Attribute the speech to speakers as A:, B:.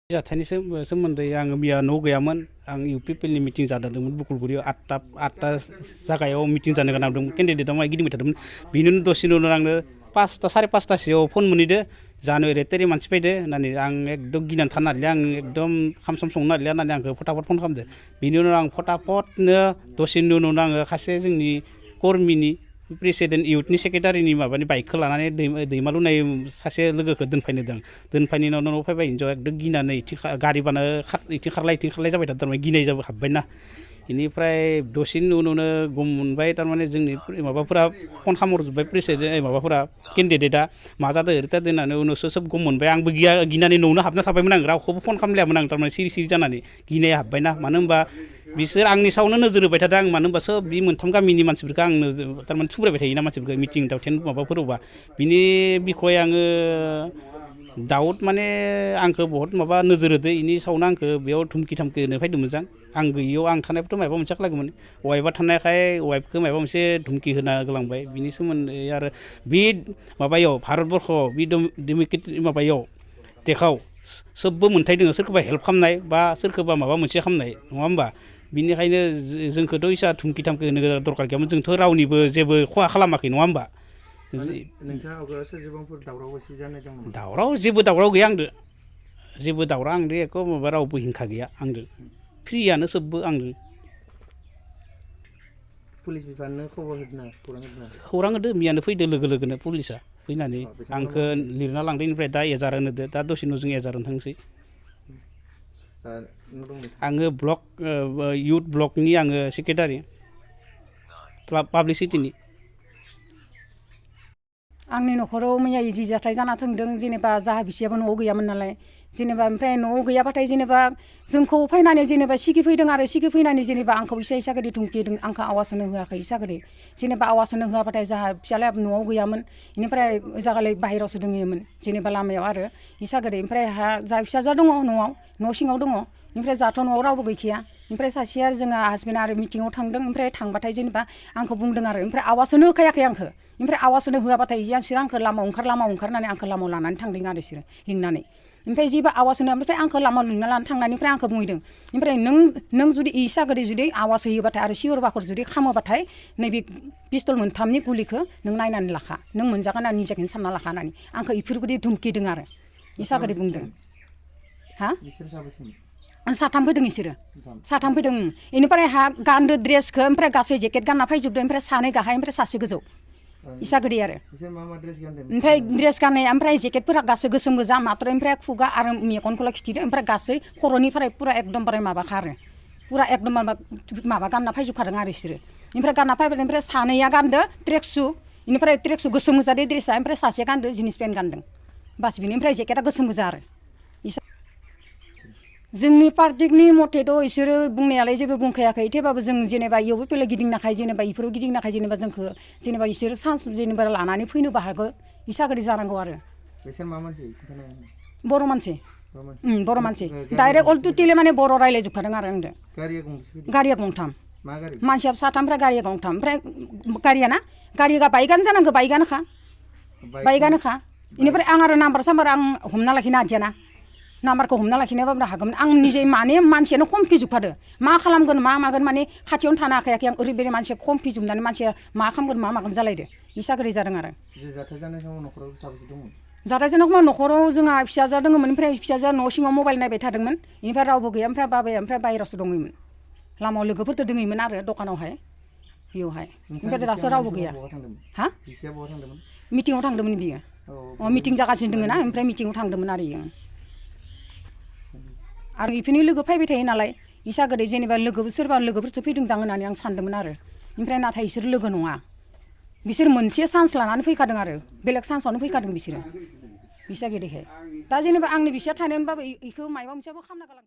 A: जाथायनि सोमोन्दै आं मैया न' गैयामोन आं UPPL नि मिटिं जादोंमोन बुकुलगुरियाव 8टा जागायाव मिटिं जानो गोनां दंमोन केन्डिडेटआ माय गिदिंबाय थादोंमोन बिनिनो दसेनो आंनो 5टा 5:30सोआव फन मोनहैदो जानो ओरैबायदि मानसि फैदो होननानै आं एकदम गिनानै थानो हालिया आं एकदम खाम संनो हालिया होननानै आंखौ फटाफट फन खालामदो बिनि उनाव आं फटाफटनो दसेनि उनावनो आङो सासे जोंनि कर्मिनि प्रेसिडेन्ट इउथनि सेक्रेटारिनि माबानि बाइकखौ लानानै दैमालु नाय सासे लोगोखौ दोनफायनोदों दोनफायनायनि उनाव न'आव फैबाय हिनजाव एकदम गिनानै गारि बानो इथिं खारलाय जाबाय थादों थारमाने गिनाय जाबाय हाबबायना बेनिफ्राय दसेनि उनावनो गम मोनबाय थारमाने जोंनि माबाफोरा फन खालामहरजोब्बाय प्रेसिडेन्ट माबाफोरा केन्डिडेटआ मा जादों ओरैथा दोननानै उनावसो सोब गम मोनबाय आंबो गिनानै न'आवनो हाबना थाबायमोन आं रावखौबो फन खालामलायामोन आं थारमाने सिरि जानानै गिनाया हाबबायना मानो होनबा बिसोर आंनि सायावनो नोजोर होबाय थादों आं मानो होनबा सोब बि मोनथाम गामिनि मानसिफोरखौ आंनो थारमाने थुब्रायबाय थायोना मानसिफोरखौ मिटिं दावथेन माबाफोरावबा बिनि बिखय आङो दाउट माने आंखौ बहुत माबा नोजोर होदो इनि सायावनो आंखौ बेयाव धुमखि थामखि होनो फैदों मोजां आं गैयियाव आं थानायथ' माबा मोनसे खालामगौमोन वाइफआ थानायखाय वाइफखौ माबा मोनसे धुमखि होना गोलांबाय बिनि सोमोन्दै आरो बे माबायाव भारतबर्षआव बे डेम'क्रेटिक माबायाव देखाव सोबबो मोन्थाय दङ सोरखौबा हेल्प खालामनाय बा सोरखौबा माबा मोनसे खालामनाय नङा होमबा बिनिखायनो जोंखौथ' इसा धुमखि थामखि होनो दरकार गैयामोन जोंथ' रावनिबो जेबो खहा खालामाखै नङा होमबा दावराव जेबो दावराव गैया आंदो जेबो दावराव आंदो एख' माबा रावबो हिंखा गैया आंदो फ्रियानो सोबबो आंदो
B: पुलिस बिफाननो खबर होदोंना
A: खौरां होदो मैयानो फैदो लोगो लोगोनो पुलिसा फैनानै आंखौ लिरना लांदो इनिफ्राय दा एजार होनोदो दा दसेनो जों एजार होनो थांसै आङो ब्लक इउथ ब्लकनि आङो सेक्रेटारि पाब्लिसिटिनि
C: आंनि न'खराव मैया जि जाथाय जाना थांदों जेनेबा जाहा बिसियाबो न'आव गैयामोन नालाय जेनेबा ओमफ्राय न'आव गैयाबाथाय जेनेबा जोंखौ फैनानै जेनेबा सिगिफैदों आरो सिगिफैनानै जेनेबा आंखौ इसागोरि धुमखिदों आंखौ आवाज होनो होआखै इसागोरि जेनेबा आवाज होनो होआबाथाय जाहा फिसालाया न'आव गैयामोन बेनिफ्राय जागालाय बाहेरावसो दङमोन जेनेबा लामायाव आरो इसागोरि ओमफ्राय जा फिसाजो दङ न'आव न' सिङाव दङ ओमफ्राय जाथ' न'आव रावबो गैखाया ओमफ्राय सासेया जोंहा हासबेन्ड आरो मिटिङाव थांदों ओमफ्राय थांबाथाय जेनेबा आंखौ बुंदों आरो ओमफ्राय आवाज होनो होखायाखै आंखौ ओमफ्राय आवाज होनो होआबाथाय बिसोर आंखौ लामायाव ओंखारनानै आंखौ लामायाव लानानै थांदों आरो बिसोरो लिंनानै ओमफ्राय जेबो आवाज होनो ओमफ्राय आंखौ लामायाव लिंना लानानै थांनायनिफ्राय आंखौ बुंहैदों ओमफ्राय नों जुदि इसागोरि जुदि आवाज होयोबाथाय आरो सिवर बाखर जुदि खामोबाथाय नैबे पिस्तल मोनथामनि गुलिखौ नों नायनानै लाखा नों मोनजागोन आरो निजेखौनो सानना लाखा होननानै आंखौ इफोरबायदि धुमखिदों आरो इसागोरि बुंदों हा साथाम फैदों इसोरो साथाम फैदों बेनिफ्राय गानदो ड्रेसखौ ओमफ्राय गासै जेकेट गानना फैजोबदों ओमफ्राय सानै गाहाय ओमफ्राय सासे गोजौ इसागोरि आरो ओमफ्राय ड्रेस गाननाया ओमफ्राय जेकेटफोरा गासै गोसोम गोजा मात्र ओमफ्राय खुगा आरो मेगनखौल' खिथिदो ओमफ्राय गासै खर'निफ्राय पुरा एकदमबारे माबाखा आरो पुरा एकदम माबा गानना फैजोबखादों आरो बिसोरो ओमफ्राय गानना फैबाय ओमफ्राय सानैया गानदो ट्रेकसु बेनिफ्राय ट्रेकसु गोसोम गोजा दे ड्रेसा ओमफ्राय सासेया गानदो जिन्स पेन्ट गानदों बास बिनिफ्राय जेकेटा गोसोम गोजा आरो जोंनि पार्टिनि मथेथ' इसोरो बुंनायालाय जेबो बुंखायाखै थेवबाबो जों जेनेबा UPPL गिदिंनाखाय जेनेबा इफोराव गिदिंनाखाय जेनेबा जोंखौ जेनेबा इसोरो चान्स जेनेबा लानानै फैनोबो हागौ इसागोरि जानांगौ आरो बर' मानसि बर' मानसि डाइरेक्ट अल टटेलि माने बर' रायज्लायजोबखादों आरो आंदो गारिया गंथाम मानसिया साथाम ओमफ्राय गारिया गंथाम ओमफ्राय गारिया बाइकआनो जानांगौ बाइकआनोखा बेनिफ्राय आं आरो नाम्बार साम्बार आं हमना लाखिनो हादियाना नाम्बारखौ हमना लाखिनोबाबो हागौमोन आं निजे माने मानसियानो खमफिजोबखादों मा खालामगोन मा मागोन माने खाथियावनो थानो हाखायाखै आं ओरैबायदि मानसिया खमफिजोबनानै मानसिया मा खालामगोन मा मागोन जालायदो इसागोरि जादों आरो जाथाय जानाय समाव न'खराव जोंहा फिसाजो दङमोन ओमफ्राय फिसाजोआ न' सिङाव मबाइल नायबाय थादोंमोन बेनिफ्राय रावबो गैया ओमफ्राय बाबाया ओमफ्राय बाहेरावसो दङमोन लामायाव लोगोफोरथ' दङमोन आरो दखानावहाय बेयावहाय ओमफ्राय दासो रावबो गैया हा मिटिङाव थांदोंमोन बियो मिटिं जागासिनो दङ ना ओमफ्राय मिटिङाव थांदोंमोन आरो इयो आरो इफोरनि लोगो फैबाय थायो नालाय इसागोरि जेनेबा सोरबा लोगोफोरसो फैदोंदां होननानै आं सानदोंमोन आरो ओमफ्राय नाथाय इसोर लोगो नङा बिसोर मोनसे चान्स लानानै फैखादों आरो बेलेग चान्सआवनो फैखादों बिसोरो इसागोरिखाय दा जेनेबा आंनि बिसिया थानायमोनबाबो इखौ मायबा मोनसेबाबो खालामना गालांगोन